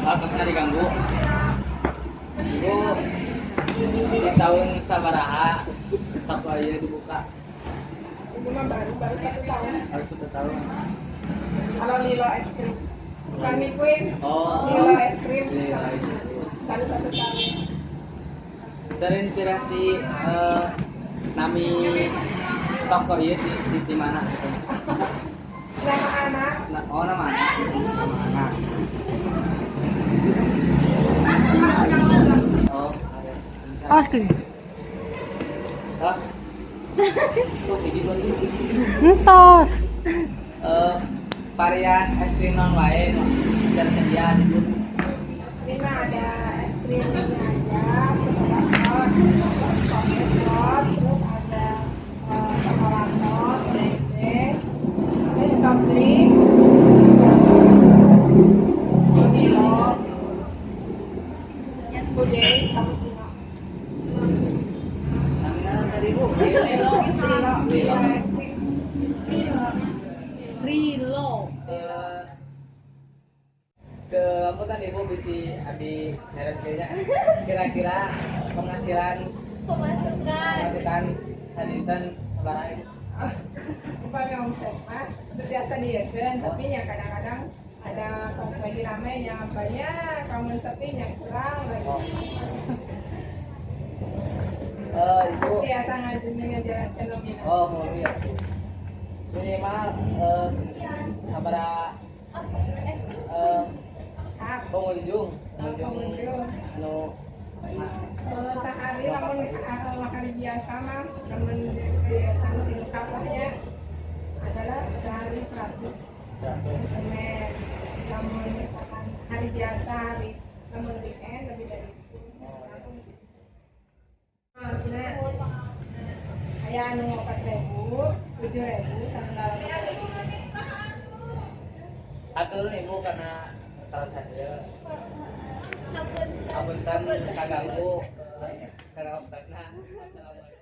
Waktosna diganggu. Ibu, di tahun sabaraha toko ieu dibuka? Ibu mah baru baru 1 tahun. Harus 1 tahun. Kalau Lilo es krim. Bukan Queen. Oh. Lilo es krim. Lilo es krim. Baru 1 tahun. Terinspirasi nami toko ieu di mana gitu? Nama anak. Nah, oh, nama anak. Nama anak. Oh, ada. Awas ke. Terus. Tuh, hiji, dua, tilu, hiji. Entos. Varian es krim naon wae nu tersedia di dieu? Ini mah ada es krim ini aja, terus ada hot, hot es hot, terus ada coklatos, lele, ada soft drink, Milo, puding, cappuccino. Namina tadi, Bu? Lilo. Lilo, Lilo. Lilo es krim. Rilo. Ke amputan, Ibu, bisi abi beres kayaknya. Kira-kira penghasilan Pemasukan. Pemasukan sadinten sabaraha, Ibu? Upami omset mah biasa dieukeun, tapi ya kadang-kadang ada pas lagi rame yang banyak, kamu sepi yang kurang lagi. Oh. Ibu Biasa ngajumin ngejelaskan nominal. Oh, mau ya. Minimal sabaraha Hak. pengunjung pengunjung Pengunjung. anu nah, Sehari lamun hari biasa mah, lamun di anu lengkap lah nya, adalah sehari 100 Senin. Lamun misalkan hari biasa, hari lamun weekend lebih dari itu. Maksudnya aya anu 4.000, 7.000, sama 8.000. Atur, Ibu, karena terus saja. Apunten kaganggu karena waktosna. Assalamualaikum.